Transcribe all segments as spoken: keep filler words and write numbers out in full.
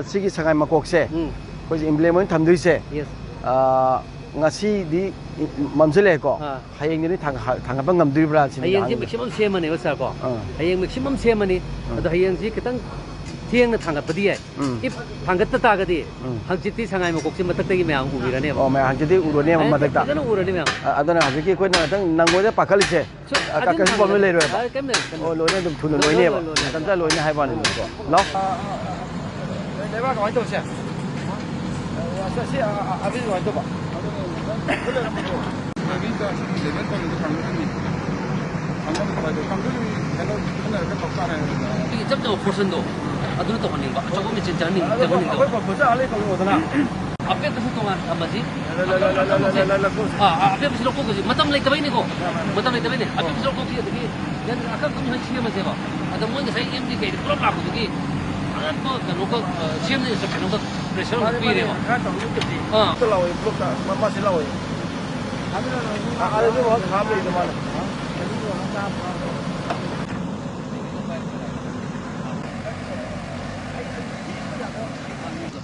ꯁꯤꯒꯤ ꯁꯉꯥꯏ ꯃꯀꯣꯛꯁꯦ ꯎꯝ꯫ ꯑꯩꯈꯣꯏꯁꯦ emblem ꯑꯣꯏꯅ ꯊꯝꯗꯣꯏꯁꯦ, Yes. ꯑꯥ, ꯉꯁꯤꯗꯤ ꯃꯝꯁꯤꯜꯂꯛꯑꯦꯀꯣ꯫ ꯑꯥ꯫ ꯍꯌꯦꯡꯗꯤ ꯅꯣꯏ ꯊꯥꯡꯒ-, ꯊꯥꯡꯒꯠꯄ ꯉꯝꯗꯣꯔꯤꯕ꯭ꯔꯥ ꯁꯤꯅꯤ ꯍꯌꯦꯡꯁꯦ ꯑꯍꯥꯟꯕꯗ꯫ Maximum ꯁꯦꯝꯃꯅꯦꯕ, sir, ꯀꯣ꯫ ꯑꯥ꯫ ꯍꯌꯦꯡ maximum ꯁꯦꯝꯃꯅꯤ꯫ ꯑꯥ꯫ ꯑꯗꯣ ꯍꯌꯦꯡꯁꯤ ꯈꯤꯇꯪ ꯊꯦꯡꯅ ꯊꯥꯡꯒꯠꯄꯗꯤ ꯌꯥꯏ꯫ ꯎꯝ꯫ If ꯊꯥꯡꯒꯠꯇ ꯇꯥꯔꯒꯗꯤ ꯎꯝ꯫ ꯍꯪꯆꯤꯠꯇꯤ ꯁꯉꯥꯏ ꯃꯀꯣꯛꯁꯦ ꯃꯊꯛꯇꯒꯤ ꯃꯌꯥꯝ ꯎꯕꯤꯔꯅꯦꯕ꯫ ꯑꯣ, ꯃꯌꯥꯝ ꯍꯪꯆꯤꯠꯇꯤ ꯎꯔꯅꯦꯕ ꯍꯌꯦꯡ ꯃꯊꯛꯇ꯫ ꯐꯖꯅ ꯎꯔꯅꯤ ꯃꯌꯥꯝ꯫ ꯑ-, ꯑꯗꯨꯅ ꯍꯧꯖꯤꯛꯀꯤ ꯑꯩꯈꯣꯏꯅ ꯉꯥꯛꯇꯪ ꯅꯪꯉꯣꯏꯗ ꯄꯥꯈꯠꯂꯤꯁꯦ꯫ ꯁꯨ-, ꯑ, ꯑꯗꯨꯝ ꯀꯩꯁꯨ problem ꯂꯩꯔꯣꯏꯕ꯫ ꯑ, ꯀꯩꯝ ꯂꯩꯔꯣꯏ, ꯀꯩꯝ ꯑꯣ, ꯂꯩꯔꯣꯏ꯫ ꯂꯣꯏꯅ ꯑꯗꯨꯝ ꯊꯨꯅ ꯂꯣꯏ-, ꯂꯣꯏꯅꯦꯕ꯫ ꯂꯣꯏ-, ꯂꯣꯏ-, ꯃꯇꯝ ꯆꯥꯅ ꯂꯣꯏꯅꯤ ꯍꯥꯏꯕ ꯋꯥꯅꯤꯀꯣ꯫ ꯂꯣ? ꯑ, ꯑ, ꯑ, ꯑ, ꯂꯩꯕꯥꯛ ꯀꯃꯥꯏꯅ ꯇꯧꯁꯦ? ꯑ, ꯑ, ꯁꯤ, ꯑ, ꯑ, ꯑꯕꯤꯗꯤ ꯀꯃꯥꯏꯅ ꯇꯧꯕ? ꯂꯩꯕꯥꯛ ꯀꯃꯥꯏꯅ ꯇꯧꯕ? ꯊꯥꯡꯒꯠꯂꯝꯕꯗꯣ ꯊꯥꯡꯒꯠꯂꯝꯃꯤ꯫ ꯊꯥꯡꯒꯠꯂꯝꯕꯗꯣ ꯀꯥꯡꯕꯨꯗꯤ ꯀꯩꯅꯣ ꯈꯟꯅꯔꯒ ꯇꯧ ꯇꯥꯔꯦ꯫ ꯑꯩꯈꯣꯏꯒꯤ ꯏꯆꯝ ꯆꯝꯕ portionꯗꯣ ꯑꯗꯨꯅ ꯇꯧꯍꯟꯅꯤꯡꯕ, ꯑꯆꯧꯕ machine ꯆꯪꯍꯟꯅꯤꯡ-, ꯑꯗꯣ ꯆꯪꯍꯟꯅꯤꯡꯗꯕ꯫ ꯑꯩꯈꯣꯏ ꯄꯣꯠ ꯆꯥ ꯂꯩ ꯐꯪꯉꯣꯗꯅ꯫ ꯑꯄꯤꯛꯄꯁꯨ ꯇꯣꯉꯥꯟ ꯊꯝꯃꯁꯤ꯫ ꯂ-, ꯂ-, ꯂ-, ꯂ-, ꯂ-, ꯂ-, ꯂ-, ꯂ-, ꯂ-, ꯑꯥ, ꯑꯥ, ꯑꯄꯤꯛꯄꯁꯤ ꯂꯧꯊꯣꯛꯈ꯭ꯔꯁꯤ꯫ ꯃꯇꯝ ꯂꯩꯇꯕꯩꯅꯤꯀꯣ꯫ ꯃꯥꯅꯦ, ꯃꯥꯅꯦ꯫ ꯃꯇꯝ ꯂꯩꯇꯕꯩꯅꯦ꯫ ꯑꯣ꯫ ꯑꯄꯤꯛꯄꯁꯤ ꯂꯧꯊꯣꯛꯈꯤ, ꯑꯗꯒꯤ ꯌꯥꯝ ꯑꯀꯛ ꯑꯀꯛꯅ ꯁꯦꯝꯃꯁꯦꯕ꯫ ꯑꯗ ꯃꯣꯏ ꯉꯁꯥꯏ ꯑꯦꯝꯗꯤ ꯀꯩꯗꯤ ꯄꯨꯂꯞ ꯂꯥꯛꯄꯗꯨꯒꯤ ꯑꯉꯛꯄ ꯀꯩꯅꯣꯒ, ꯑ, ꯁꯦꯝꯅ instructionꯒ pressure ꯑꯃ ꯃꯥꯅꯦ, ꯃꯥꯅꯦ꯫ ꯄꯤꯔꯦꯕ꯫ ꯈꯔ ꯇꯧꯔꯤ ꯅꯠꯇꯗꯤ꯫ ꯑꯥ꯫ ꯑꯝꯇ ꯂꯥꯛꯑꯣ, blockꯇ꯫ ꯃꯥ-, ꯃꯥꯁꯤ ꯂꯥꯛꯑꯣ꯫ ꯑꯥ, ꯑꯗꯨ ꯍꯥꯞ ꯂꯩꯗ ꯃꯥꯅ꯫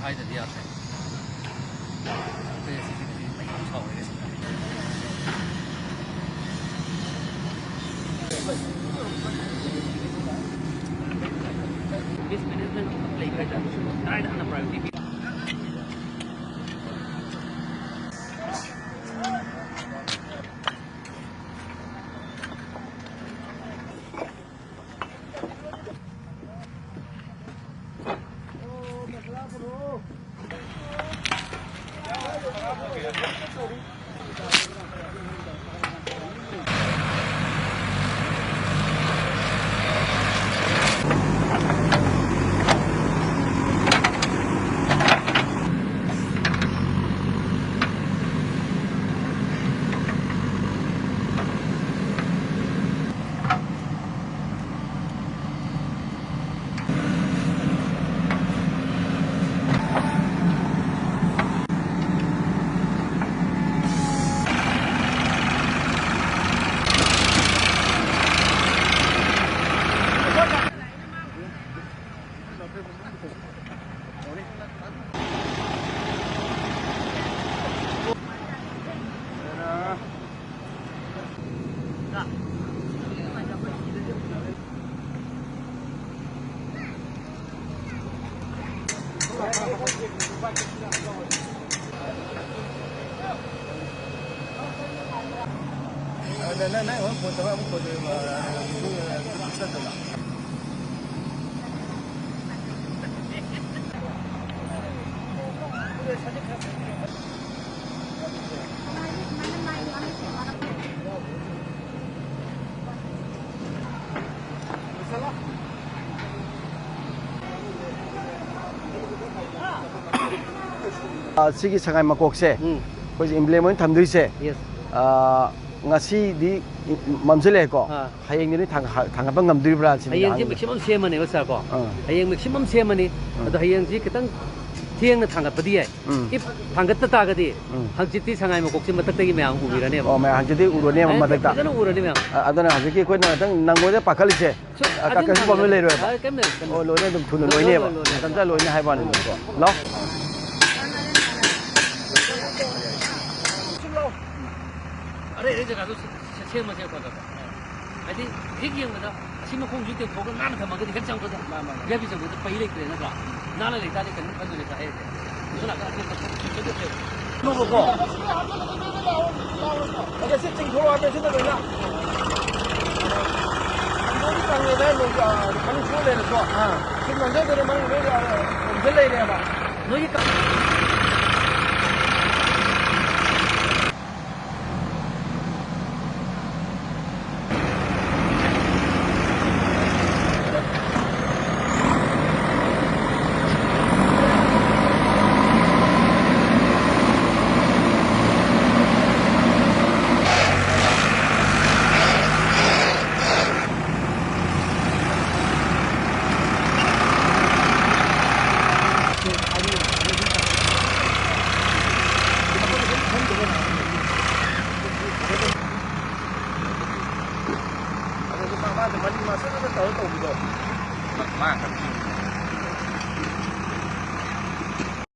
ꯍꯥꯏꯗꯗꯤ ꯌꯥꯗ꯭ꯔꯦ꯫ ꯑ, ꯁꯤꯒꯤ ꯁꯉꯥꯏ ꯃꯀꯣꯛꯁꯦ, ꯎꯝ꯫ ꯑꯩꯈꯣꯏꯁꯦ emblem ꯑꯣꯏꯅ ꯊꯝꯗꯣꯏꯁꯦ, Yes꯫ ꯑ, ꯉꯁꯤꯗꯤ ꯃꯝꯁꯤꯜꯂꯛꯑꯦꯀꯣ꯫ ꯑꯥ꯫ ꯍꯌꯦꯡꯗꯤ ꯅꯣꯏ ꯊꯥꯡ-, ꯊꯥꯡꯒꯠꯄ ꯉꯝꯗꯣꯔꯤꯕ꯭ꯔꯥ ꯁꯤꯅꯤ ꯍꯌꯦꯡꯁꯦ ꯑꯍꯥꯟꯕꯗ꯫ Maximum ꯁꯦꯝꯃꯅꯦꯕ, sir, ꯀꯣ꯫ ꯑꯥ꯫ ꯍꯌꯦꯡ maximum ꯁꯦꯝꯃꯅꯤ꯫ ꯎꯝ꯫ ꯑꯗꯣ ꯍꯌꯦꯡꯁꯤ ꯈꯤꯇꯪ ꯊꯦꯡꯅ ꯊꯥꯡꯒꯠꯄꯗꯤ ꯌꯥꯏ꯫ ꯎꯝ꯫ If ꯊꯥꯡꯒꯠꯇ ꯇꯥꯔꯒꯗꯤ, ꯎꯝ꯫ ꯍꯪꯆꯤꯠꯇꯤ ꯁꯉꯥꯏ ꯃꯀꯣꯛꯁꯦ ꯃꯊꯛꯇꯒꯤ ꯃꯌꯥꯝ ꯎꯕꯤꯔꯅꯦꯕ꯫ ꯑꯣ, ꯃꯌꯥꯝ ꯍꯪꯆꯤꯠꯇꯤ ꯎꯔꯅꯦꯕ ꯑꯦ, ꯃꯊꯛꯇ꯫ ꯐꯖꯅ ꯎꯔꯅꯤ ꯃꯌꯥꯝ꯫ ꯑ-, ꯑꯗꯨꯅ ꯍꯧꯖꯤꯛꯀꯤ ꯑꯩꯈꯣꯏꯅ ꯈꯤꯇꯪ ꯅꯪꯉꯣꯏꯗ ꯄꯥꯈꯠꯂꯤꯁꯦ꯫ ꯁꯨꯝ ꯑ, ꯑꯗꯨꯝ ꯀꯩꯁꯨ problem ꯂꯩꯔꯣꯏꯕ꯫ ꯑ, ꯀꯩꯝ ꯂꯩꯔꯣꯏ, ꯀꯩꯝ ꯑꯣ, ꯂꯩꯔꯣꯏ꯫ ꯂꯣꯏꯅ ꯑꯗꯨꯝ ꯊꯨꯅ ꯂꯣꯏ, ꯂꯣꯏꯅꯦꯕ꯫ ꯂꯣꯏ, ꯂꯣꯏ, ꯂꯣꯏ꯫ ꯃꯇꯝ ꯆꯥꯅ ꯂꯣꯏꯅꯤ ꯍꯥꯏꯕ ꯋꯥꯅꯤ꯫ ꯂꯥꯎ꯫ ꯑꯔꯩ ꯑꯔꯩ ꯖꯒꯥꯗꯣ ꯁꯦ-, ꯁꯦꯝꯃꯁꯦ ꯈꯣꯠꯂꯒ꯫ ꯍꯥꯏꯗꯤ ꯍꯦꯛ ꯌꯦꯡꯕꯗ ꯑꯁꯤ ꯃꯈꯣꯡꯁꯤ ꯇꯦꯝꯊꯣꯛꯑꯒ ꯅꯥꯟꯅ ꯊꯝꯃꯒꯗꯤ ꯍꯦꯛ ꯆꯪꯕꯗ ꯃꯥꯅꯤ, ꯃꯥꯅꯤ꯫ ꯚꯤ ꯑꯥꯏ ꯄꯤ ꯆꯪꯕꯗ ꯄꯩ ꯂꯩꯇ꯭ꯔꯦ ꯅꯠꯇ꯭ꯔꯥ? ꯅꯥꯟꯅ ꯂꯩꯇꯥꯔꯗꯤ ꯀꯩꯅꯣ ꯈꯟꯗꯣꯏꯅꯦ ꯀꯥꯏ ꯍꯥꯏꯁꯦ꯫ ꯑꯗꯨꯅ ꯑꯇꯣꯞꯄ ꯁꯦꯝꯗꯣꯛꯁꯦꯕ꯫ ꯅꯣꯕꯀꯣ꯫ ꯑꯗ ꯁꯤ ꯆꯤꯡꯊꯣꯛꯑꯣ ꯍꯥꯏꯕ ꯁꯤꯗ ꯂꯣꯏꯅ꯫ ꯆꯤꯡꯊꯣꯛꯑꯗꯤ ꯀꯪꯉꯦꯗ ꯅꯣꯡ, ꯑ, ꯃꯅꯨꯡ ꯆꯪ ꯂꯩꯔꯁꯨ꯫ ꯑꯥ꯫ ꯁꯤ ꯅꯟꯖꯗꯅ ꯃꯅꯨꯡ ꯂꯣꯏ, ꯑ, ꯀꯪꯁꯤꯜ ꯂꯩꯔꯦꯕ꯫ ꯅꯣꯏꯒꯤ ꯀ-